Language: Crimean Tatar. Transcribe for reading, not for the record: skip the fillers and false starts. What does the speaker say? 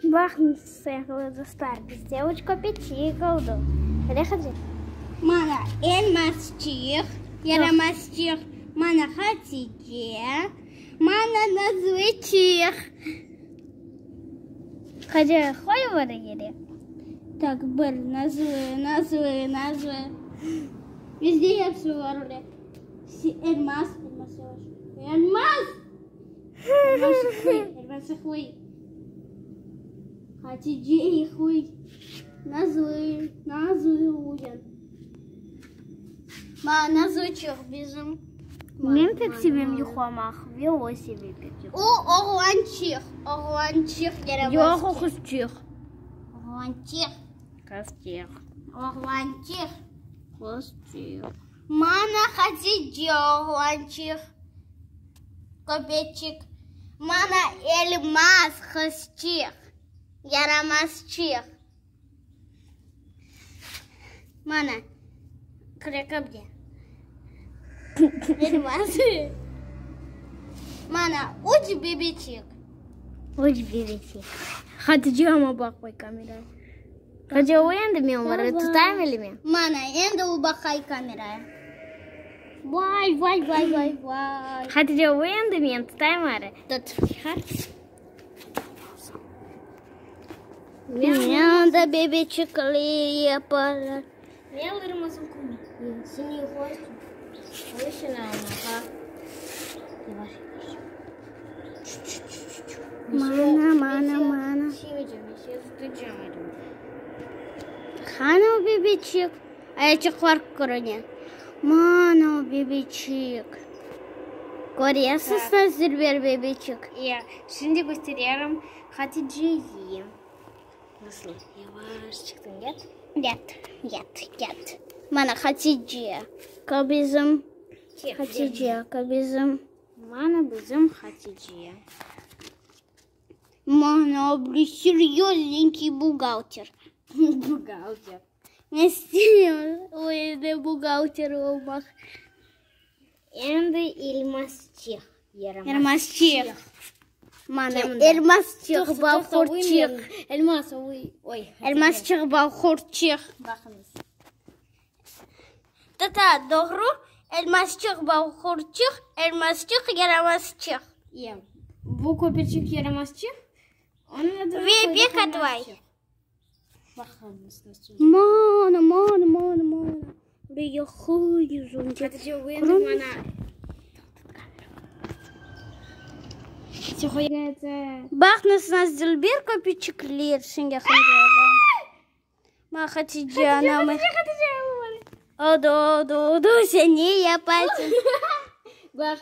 Baqıñız, sayğılı dostlar, bizde üç köpeçik oldu. Öyle, Hatice? Mana elmasçıq, yaramazçıq, mana Hatice, mana Nazlıçıq. Hatice, qoy onı yere. Tak, bir, Nazlı, Nazlı, Nazlı. Bizde hepsi var öyle. Elmas, elmas, yavaş. Elmas! Elmas, Hatice, huy. Nazlı, Nazlı uyan. Ma, Nazlıçıq bizim. Men pek sevem yuqlamaq ve o seve pek O oğlançıq, oğlançıq yaramaz. Yoq, o qızçıq. Oğlançıq. Qızçıq. Oğlançıq. Qızçıq. Mana Hatice oğlançıq. Köpeçik. Mana Elmaz qızçıq. Yaramazçıq. Mana Krekabde. Elmaz. Mana üç bebeçik. Üç bebeçik. Hatice amma baqmay kameraya. Hatice o endi men onları tutayım elime. Mana endi o baqay kameraya. Vay, vay, vay, vay, vay. Hatice o endi men tutayım arı. Tut. Men de bebeçikli yaparlar. Men alırım özüm kömür. Sen yuqlaysıñ. O işini almağa. Yavaş yavaş. Mana, mana, mana. Qani o bebeçik? Ayaqçıqlar körüne. Mana o bebeçik. Köresiz, Nazirber bebeçik? Ya, şimdi kösteririm Haticeyi. Nasıl? Yavaş çıqtıñ, yat. Yat, yat, yat. Mana Hatice, bizim Hatice, bizim. Mana bizim Hatice. Mana bir seryoznenkiy buhgalter. Buhgalter. Men isteyim öyle buhgalter olmaq. Endi elmasçıq. Elmasçıq. Mana elmasçıq, balqurtçıq. Elmas, oy. Elmasçıq, balqurtçıq. Baqıñız. Tata, doğru? Elmasçıq, balqurtçıq, elmasçıq, yaramazçıq. Ya, bu köpeçik yaramazçıq. Onıñ adı Ve bek atlay. Baqıñız nasıl. Mana, mana, mana, mana. Buraya yüzünce. Hatice, bu endi mana. Baqıñız nasıl dülber köpeçikler şunga Ma Hatice anam. Hatice, Odu, odu, odu, sen ne yaparsıñ? Baq.